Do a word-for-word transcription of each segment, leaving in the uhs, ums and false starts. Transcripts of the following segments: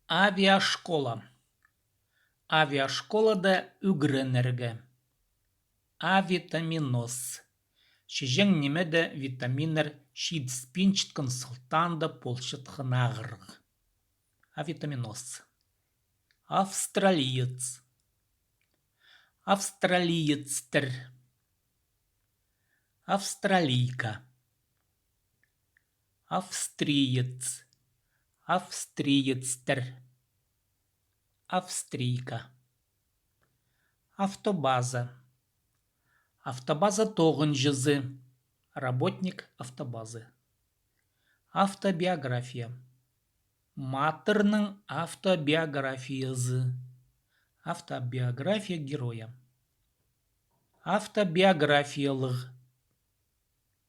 Авиашкола. Авиашколада ӱгренерге. Авитаминоз. Чечен нимеде витаминнер читіспинчеткен сылтаанда полчатхан ағырығ. Авитаминоз. Австралиец. Австралиецтер. Австралийка. Австриец. Австриецтер. Австрийка. Автобаза. Автобаза тоғынҷызы. Работник автобазы. Автобиография. Матырның автобиографиязы. Автобиография героя. Автобиографиялығ.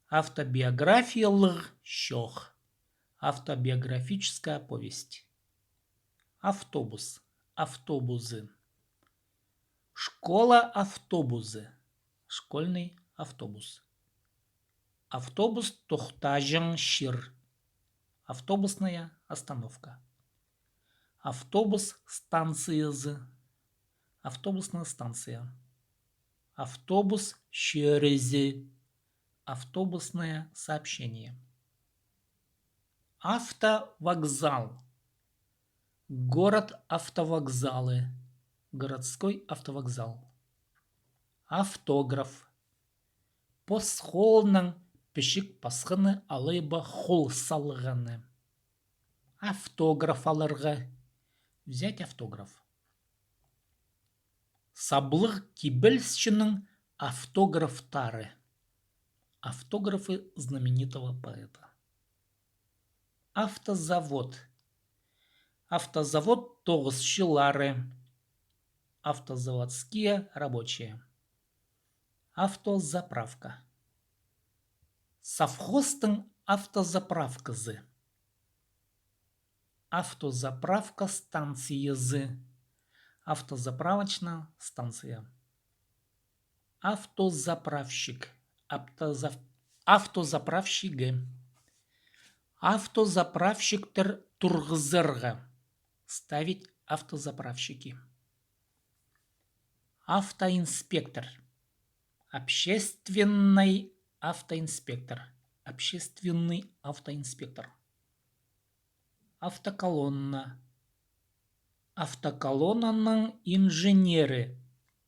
Автобиографиялығ чоох. Автобиографическая повесть. Автобус. Автобузы. Школа автобузы. Школьный автобус. Автобус тохтаҷаң чир. Автобусная остановка. Автобус станциязы. Автобусная станция. Автобус чӧрізі. Автобусное сообщение. Автовокзал. Город автовокзалы. Городской автовокзал. Автограф. Пос холынаң пічік пасханы алай ба хол салғаны. Автограф аларға. Взять автограф. Саблығ кибелісчінің автографтары. Автографы знаменитого поэта. Автозавод. Автозавод тоғысчылары. Автозаводские рабочие. Автозаправка. Совхозтың автозаправказы. Автозаправка станциязы. Автозаправочная станция. Автозаправщик. Автозав-, автозаправщигі. Автозаправщиктер турғызарға. Ставить автозаправщики. Автоинспектор. Общественный автоинспектор. Общественный автоинспектор. Автоколонна. Автоколоннаның инженері.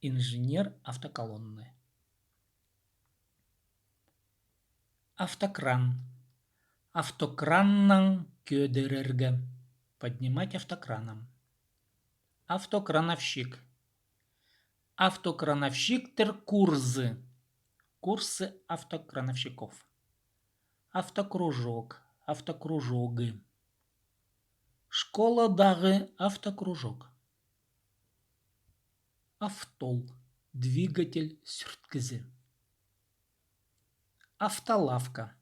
Инженер автоколонны. Автокран. Автокраннаң кӧдірерге. Поднимать автокраном. Автокрановщик. Автокрановщиктер курсы. Курсы автокрановщиков. Автокружок. Автокружогы. Школадағы автокружок. Автол. Двигатель сӱрткізі. Автолавка.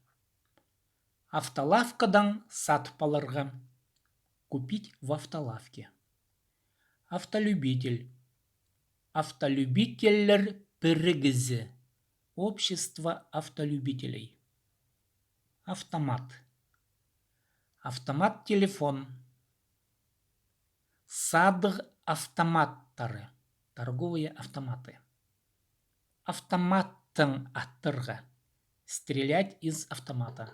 Автолавкадаң сатып аларға. Купить в автолавке. Автолюбитель. Автолюбительлер пірігізі. Общество автолюбителей. Автомат. Автомат телефон. Садығ автоматтары. Торговые автоматы. Автоматтаң аттарға. Стрелять из автомата.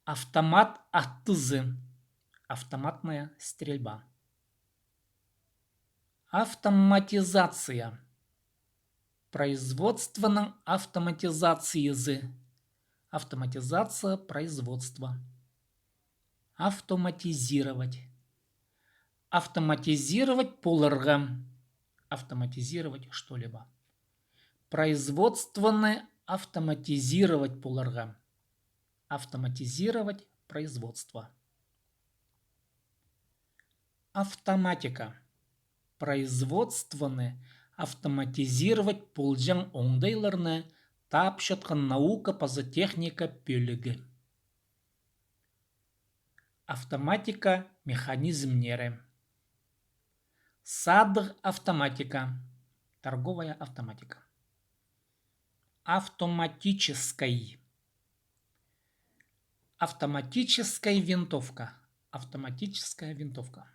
Автомат аттызы. Автоматная стрельба. Автоматизация. Производствоның автоматизациязы. Автоматизация производства. Автоматизировать. Автоматизировать поларға. Автоматизировать что-либо. Производствоны автоматизировать поларға. Автоматизировать производство. Автоматика. Производствоны автоматизировать полҷаң оңдайларны тапчатхан наука паза техника пӧлігі. Автоматика механизмнері. Садығ автоматика. Торговая автоматика. Автоматическай. Автоматическай винтовка. Автоматическая винтовка.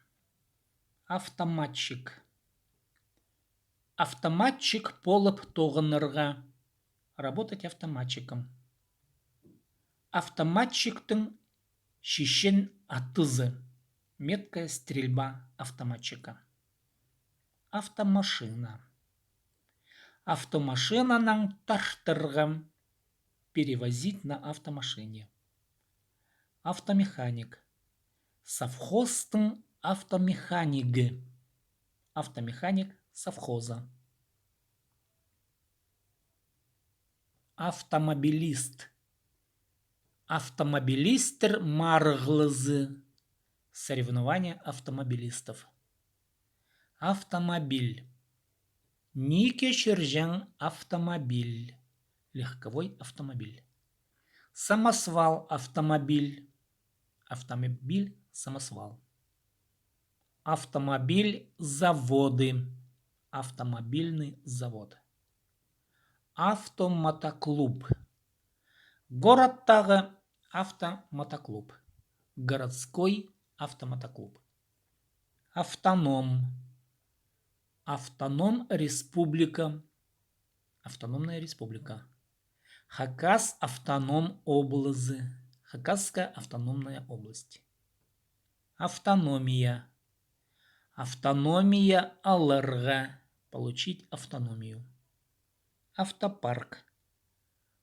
Автоматчик. Автоматчик полып тоғынарға. Работать автоматчиком. Автоматчиктің шишен атызы. Меткая стрельба автоматчика. Автомашина. Автомашинанаң тартырға. Перевозить на автомашине. Автомеханик. Совхозтың автомеханигі. Автомеханик совхоза. Автомобилист. Автомобилистер марығлызы. Соревнования автомобилистов. Автомобиль. Нике чӧрҷең автомобиль. Легковой автомобиль. Самосвал автомобиль. Автомобиль самосвал. Автомобиль заводы. Автомобильный завод. Автомотоклуб. Городтағы автомотоклуб. Городской автомотоклуб. Автоном. Автоном республика. Автономная республика. Хакас автоном облызы. Хакасская автономная область. Автономия. Автономия аларға. Получить автономию. Автопарк.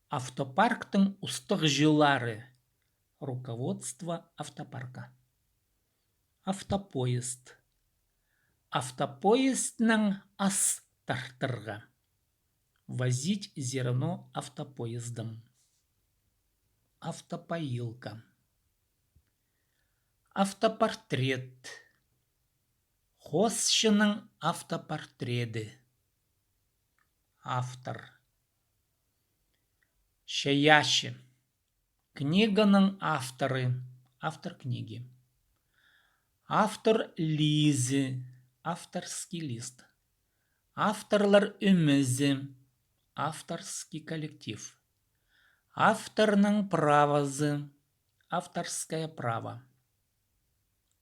Автопарктың устағҷылары. Руководство автопарка. Автопоезд. Автопоезднаң ас тартырға. Возить зерно автопоездом. Автопоилка. Автопортрет. Хосчының автопортреті. Автор. Чайаачы. Книганың авторы. Автор книги. Автор лизі. Авторский лист. Авторлар ӧмезі. Авторский коллектив. Авторның правазы. Авторское право.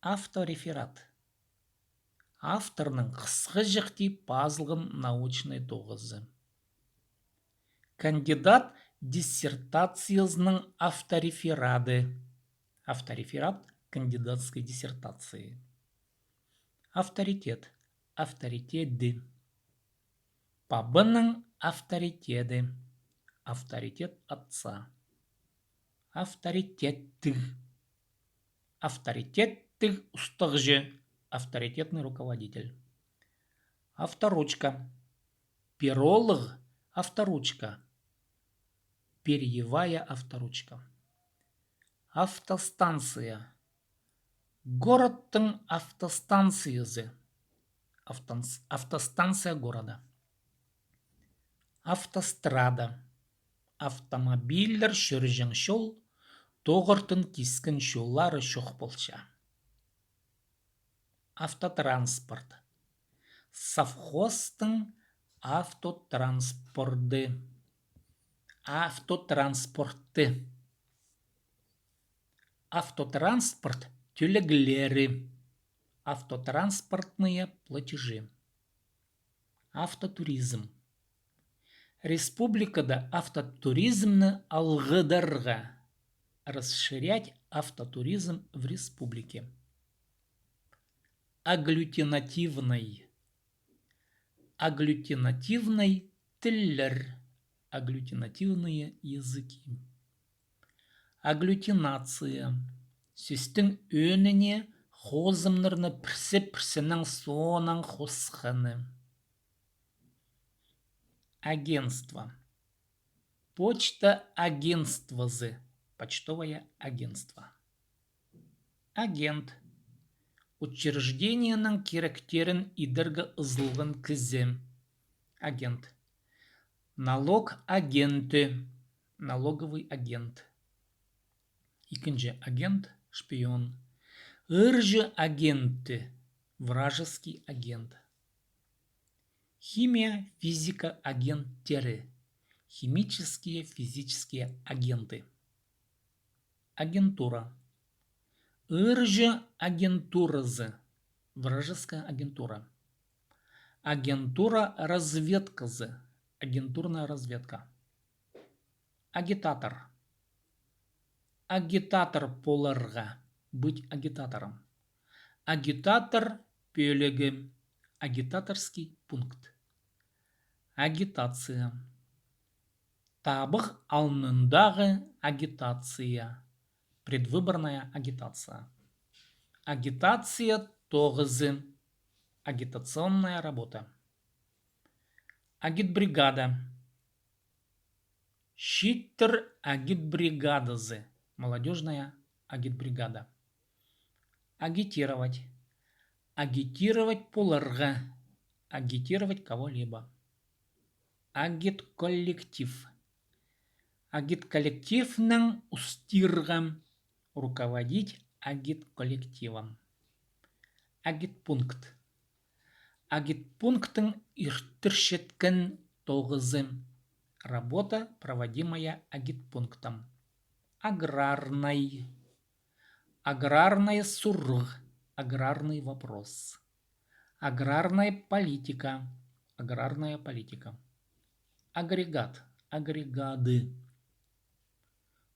Автореферат. Авторның хысхаҷахти пазылған научный тоғызы. Кандидат диссертациязының автореферады. Автореферат кандидатской диссертации. Авторитет. Авторитеті. Пабаның авторитеті. Авторитет отца. Авторитеттіг. Авторитеттіг устағҷы. Авторитетный руководитель. Авторучка. Перолығ авторучка. Перьевая авторучка. Автостанция. Городтың автостанциязы. Автонс-, автостанция города. Автострада. Автомобильлер чӧрҷең чол, тоғыртын кискен чоллары чох полча. Автотранспорт. Совхозтың автотранспорты. Автотранспорты. Автотранспорт тӧлеглері. Автотранспортные платежи. Автотуризм. Республикада автотуризмні алғыдарға. Расширять автотуризм в республике. Агглютинативный. Агглютинативный тіллер. Агглютинативные языки. Агглютинация. Сӧстің ӧӧніне хозымнарны пірсі-пірсінең соонаң хосханы. Агентство. Почта агентствозы. Почтовое агентство. Агент. Учреждениенің киректерін идерге ызылған кізі. Агент. Налог агенті. Налоговый агент. Ікінҷі агент, шпион. Ырҷы агенті. Вражеский агент. Химия, физика агенттері. Химические, физические агенты. Агентура. Ырҷы агентуразы. Вражеская агентура. Агентура разведказы. Агентурная разведка. Агитатор. Агитатор поларға. Быть агитатором. Агитатор пӧлігі. Агитаторский пункт. Агитация. Табых алнындағы агитация. Предвыборная агитация. Агитация тоғызы. Агитационная работа. Агитбригада. Чииттер агитбригадазы. Молодёжная агитбригада. Агитировать. Агитировать поларға. Агитировать кого-либо. Агитколлектив. Агитколлективнең устирға. Руководить агитколлективом. Агитпункт. Агитпункттың иртірчеткен тоғызы. Работа, проводимая агитпунктом. Аграрнай. Аграрнай сурығ. Аграрный вопрос. Аграрная политика. Аграрная политика. Агрегат. Агрегады.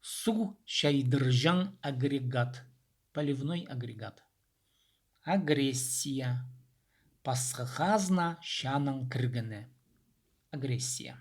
Суғ чайдырҷаң агрегат. Поливной агрегат. Агрессия. Пасха хазна чаанаң кіргені. Агрессия.